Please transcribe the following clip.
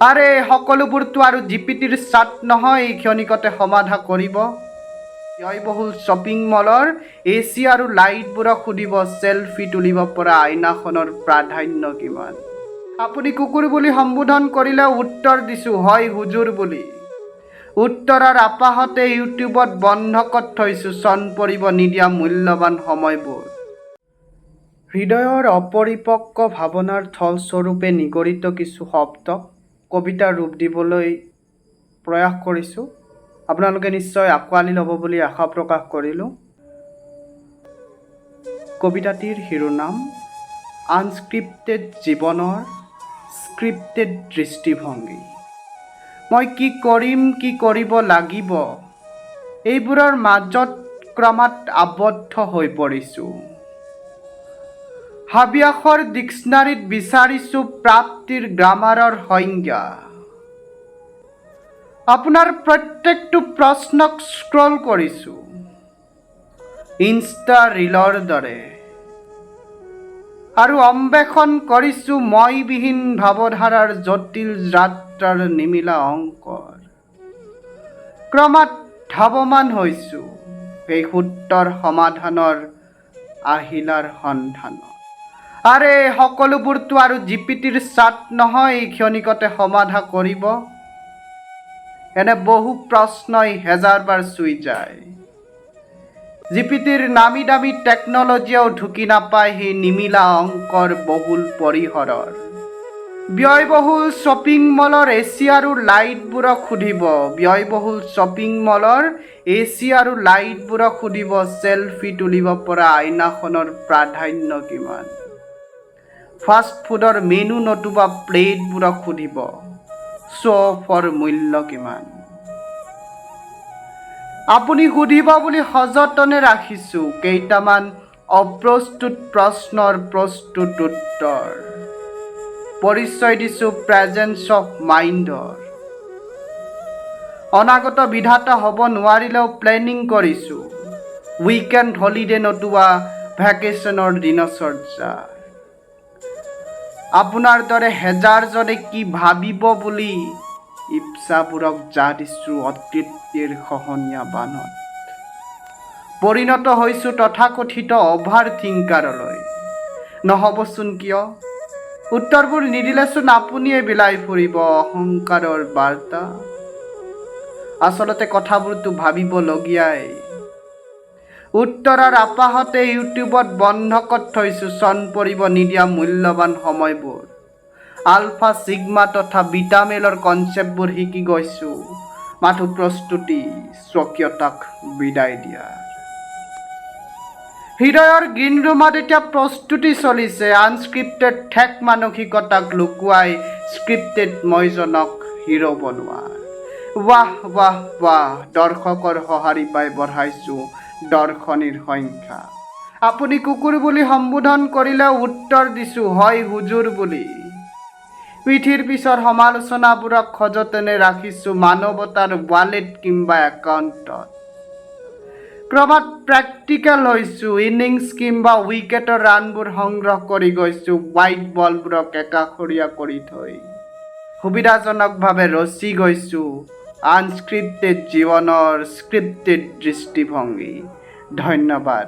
আৰে, সকলোবোৰতো আৰু জিপিটিৰ চাট নহয়, ক্ষণিকতে সমাধা কৰিব। ব্যয়বহুল শ্বপিং মলৰ এচি আৰু লাইটবোৰক সুধিব, চেলফি তুলিব পৰা আইনাখনৰ প্ৰাধান্য কিমান। আপুনি কুকুৰ বুলি সম্বোধন কৰিলেও উত্তৰ দিছোঁ, হয় হুজুৰ বুলি। উত্তৰৰ আপাহতে ইউটিউবত বন্ধকত থৈছোঁ চন পৰিব নিদিয়া মূল্যৱান সময়বোৰ। হৃদয়ৰ অপৰিপক্ক ভাৱনাৰ থলস্বৰূপে নিগৰিত কিছু শব্দক কবিতাৰ ৰূপ দিবলৈ প্ৰয়াস কৰিছোঁ। আপোনালোকে নিশ্চয় আঁকোৱালি ল'ব বুলি আশা প্ৰকাশ কৰিলোঁ। কবিতাটিৰ শিৰোনাম আনস্ক্ৰিপ্টেড জীৱনৰ স্ক্ৰিপ্টেড দৃষ্টিভংগী। মই কি কৰিম, কি কৰিব লাগিব, এইবোৰৰ মাজত ক্ৰমাৎ আবদ্ধ হৈ পৰিছোঁ। হাবিয়াসৰ ডিক্সনাৰীত বিচাৰিছোঁ প্ৰাপ্তিৰ গ্ৰামাৰৰ সংজ্ঞা। আপোনাৰ প্ৰত্যেকটো প্ৰশ্নক স্ক্ৰল কৰিছোঁ ইনষ্টা ৰিলৰ দৰে আৰু অন্বেষণ কৰিছোঁ মইবিহীন ভাৱধাৰাৰ জটিল যাত্ৰাৰ নিমিলা অংকৰ। ক্ৰমাৎ ধাৱমান হৈছোঁ সেই সূত্ৰৰ সমাধানৰ আহিলাৰ সন্ধানত। আৰে, সকলোবোৰতো আৰু জিপিটিৰ চাট নহয়, ক্ষণিকতে সমাধা কৰিব। এনে বহু প্ৰশ্নই হেজাৰবাৰ চুই যায়। জিপিটিৰ নামী দামী টেকন'লজিয়েও ঢুকি নাপায় সেই নিমিলা অংকৰ বহুল পৰিসৰৰ। ব্যয়বহুল শ্বপিং মলৰ এচি আৰু লাইটবোৰক সুধিব, ব্যয়বহুল শ্বপিং মলৰ এচি আৰু লাইটবোৰক সুধিব, চেলফি তুলিব পৰা আইনাখনৰ প্ৰাধান্য কিমান। ফাষ্ট ফুডৰ মেনু নতুবা প্লেটবোৰক সুধিব, শ্ব' অফৰ মূল্য কিমান। আপুনি সুধিব বুলি সযতনে ৰাখিছোঁ কেইটামান অপ্ৰস্তুত প্ৰশ্নৰ প্ৰস্তুত উত্তৰ। পৰিচয় দিছোঁ প্ৰেজেঞ্চ অফ মাইণ্ডৰ। অনাগত বিধাতা হ'ব নোৱাৰিলেও প্লেনিং কৰিছোঁ উইকেণ্ড হলিডে নতুবা ভেকেশ্যনৰ দিনচৰ্যা। আপোনাৰ দৰে হেজাৰজনে কি ভাবিব বুলি ইচ্ছাবোৰক জাহ দিছোঁ অতৃপ্তিৰ খহনীয়া বানত। পৰিণত হৈছোঁ তথাকথিত অভাৰ থিংকাৰলৈ। নহ'বচোন কিয়? উত্তৰবোৰ নিদিলেচোন আপুনিয়ে বিলাই ফুৰিব অহংকাৰৰ বাৰ্তা। আচলতে কথাবোৰতো ভাবিবলগীয়াই। উত্তৰৰ আপাহতে ইউটিউবত বন্ধকত থৈছোঁ চন পৰিব নিদিয়া মূল্যৱান সময়বোৰ। আলফা, ছিগমা তথা বিটা মেলৰ কনচেপ্টবোৰ শিকি গৈছোঁ, মাথো প্ৰস্তুতি স্বকীয়তাক বিদায় দিয়াৰ। হৃদয়ৰ গ্ৰীণ ৰুমত এতিয়া প্ৰস্তুতি চলিছে আনস্ক্ৰিপ্টেড ঠেক মানসিকতাক লুকুৱাই স্ক্ৰিপ্টেড মইজনক হিৰ' বনোৱাৰ। ৱাহ ৱাহ ৱাহ! দৰ্শকৰ সঁহাৰি পাই বঢ়াইছোঁ দৰ্শনীৰ সংখ্যা। আপুনি কুকুৰ বুলি সম্বোধন কৰিলেও উত্তৰ দিছোঁ, হয় হুজুৰ বুলি। পিঠিৰ পিছৰ সমালোচনাবোৰক সযতনে ৰাখিছোঁ মানৱতাৰ ৱালেট কিম্বা একাউণ্টত। ক্ৰমাৎ প্ৰেক্টিকেল হৈছোঁ। ইনিংছ কিম্বা উইকেটৰ ৰানবোৰ সংগ্ৰহ কৰি গৈছোঁ হোৱাইট বলবোৰক একাষৰীয়া কৰি থৈ। সুবিধাজনকভাৱে ৰচি গৈছোঁ আনস্ক্ৰিপ্টেড জীৱনৰ স্ক্ৰিপ্টেড দৃষ্টিভংগী। ধন্যবাদ।